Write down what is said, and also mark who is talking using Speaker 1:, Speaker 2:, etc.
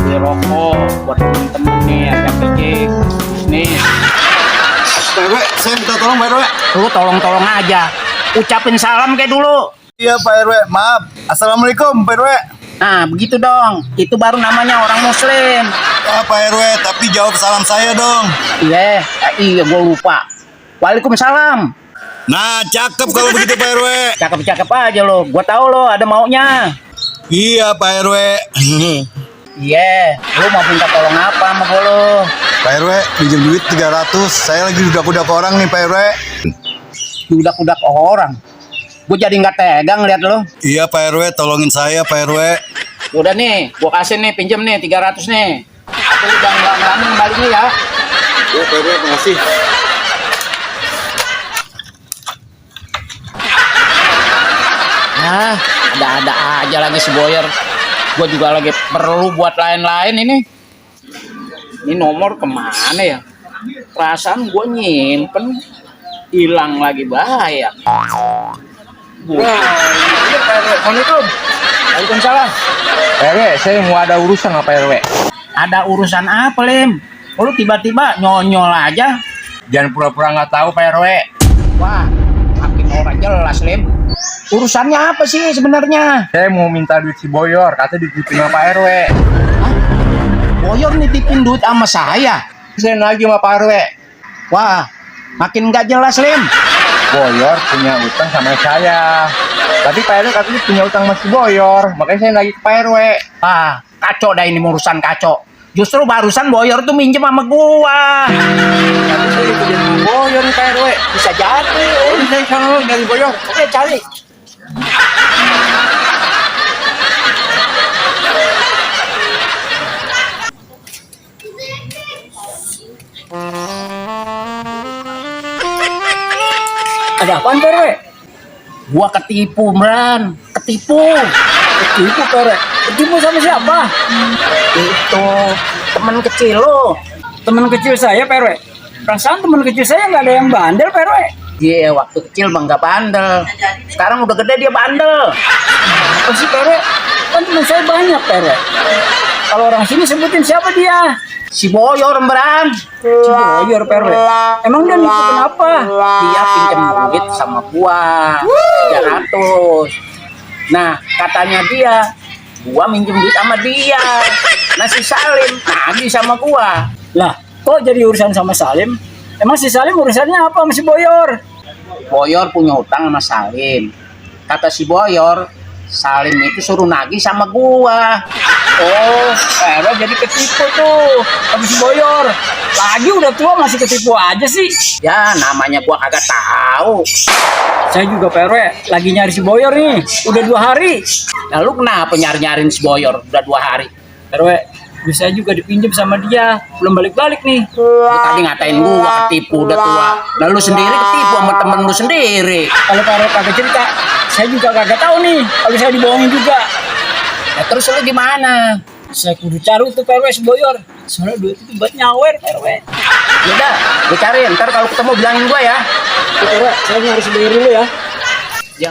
Speaker 1: beli rokok buat temen-temen nih, agak picik. Nih,
Speaker 2: Pak RW, saya minta tolong Pak RW.
Speaker 1: lu tolong-tolong aja. Ucapin salam kayak dulu.
Speaker 2: Iya Pak RW, maaf. Assalamualaikum Pak RW.
Speaker 1: Nah, begitu dong. Itu baru namanya orang muslim.
Speaker 2: Ya Pak RW, tapi jawab salam saya dong.
Speaker 1: Iya, gue lupa. Waalaikumsalam.
Speaker 2: Nah, cakep kalau begitu Pak RW.
Speaker 1: Cakep-cakep aja lo. Gue tahu lo ada maunya.
Speaker 2: Iya Pak RW.
Speaker 1: Iya, lu mau minta tolong apa sama gue lo?
Speaker 2: Pak RW, pinjam duit 300. Saya lagi udak-udak orang nih Pak RW.
Speaker 1: Udak-udak orang. Gue jadi nggak tegang lihat lo.
Speaker 2: Iya Pak RW, tolongin saya Pak RW.
Speaker 1: Udah nih, gue kasih nih, pinjem nih 300 nih. Aku udah lama-lama kembalinya ya.
Speaker 2: Ya Pak RW, makasih.
Speaker 1: Nah, ada-ada aja lagi si Boyer. Gue juga lagi perlu buat lain-lain ini. Ini nomor kemana ya? Perasaan gue nyimpen, hilang lagi bahaya. Assalamualaikum. Waalaikumsalam.
Speaker 3: RW, saya mau ada urusan apa RW?
Speaker 1: Ada urusan apa, Lim? Lu tiba-tiba nyonyol aja.
Speaker 3: Jangan pura-pura nggak tahu Pak RW.
Speaker 1: Wah, makin orang jelas, Lim. Urusannya apa sih sebenarnya?
Speaker 3: Saya mau minta duit si Boyor, kata dititipin sama Pak RW.
Speaker 1: Boyor nitipin duit sama saya.
Speaker 3: Saya nagih sama Pak RW.
Speaker 1: Wah, makin nggak jelas, Lim.
Speaker 3: Boyor punya utang sama saya. Tapi Pak RW katanya punya utang sama si Boyor, makanya saya nagih ke Pak RW.
Speaker 1: Ah, kacau dah ini urusan kacau. Justru barusan Boyor tuh minjem sama gua.
Speaker 3: Tapi saya dipinjam sama Boyor nih Pak RW.
Speaker 1: Bisa jadi.
Speaker 3: Ini saya kalau dari Boyor.
Speaker 1: Oke, cari.
Speaker 4: Ada apaan Pak RW?
Speaker 1: Gua ketipu, Bran. Ketipu.
Speaker 4: Ketipu Pak RW. Ketipu sama siapa?
Speaker 1: Itu teman kecil lo.
Speaker 4: Teman kecil saya Pak RW. Perasaan teman kecil saya nggak ada yang bandel Pak RW.
Speaker 1: Dia waktu kecil bang nggak bandel. Sekarang udah gede dia bandel.
Speaker 4: Apa sih Pak RW? Kan teman saya banyak Pak RW. Kalau orang sini sebutin siapa dia?
Speaker 1: Si Boyor, Bran.
Speaker 4: Si Boyor Pak RW. Emang dia nipu kenapa?
Speaker 1: Dia pinjam duit sama gua 300. Nah, katanya dia gua minjem duit sama dia. Nah, si Salim nagih sama gua.
Speaker 4: Lah, kok jadi urusan sama Salim? Emang si Salim urusannya apa sama si Boyor?
Speaker 1: Boyor punya utang sama Salim. Kata si Boyor, Salim itu suruh nagih sama gua.
Speaker 4: Oh, Pak RW jadi ketipu tuh sama si Boyor. Lagi udah tua masih ketipu aja sih.
Speaker 1: Ya, namanya gua kagak tahu.
Speaker 4: Saya juga Pak RW lagi nyari si Boyor nih. Udah 2 hari.
Speaker 1: Lalu kenapa nyari-nyariin si Boyor udah 2 hari?
Speaker 4: Pak RW, bisa juga dipinjam sama dia. Belum balik-balik nih.
Speaker 1: Lu tadi ngatain gua ketipu udah tua. Nah, lu sendiri ketipu sama temen lu sendiri.
Speaker 4: Kalau Pak RW kagak cerita, saya juga kagak tahu nih. Kalau saya dibohongin juga.
Speaker 1: Nah, terus lu gimana?
Speaker 4: Saya kudu cari tuh Pak RW si Boyor. Soalnya duit itu buat nyawer Pak RW.
Speaker 1: Yaudah, lu cari. Ntar kalau ketemu bilangin gua ya.
Speaker 4: Pak RW, saya nyari si Boyor dulu ya.
Speaker 1: Ya.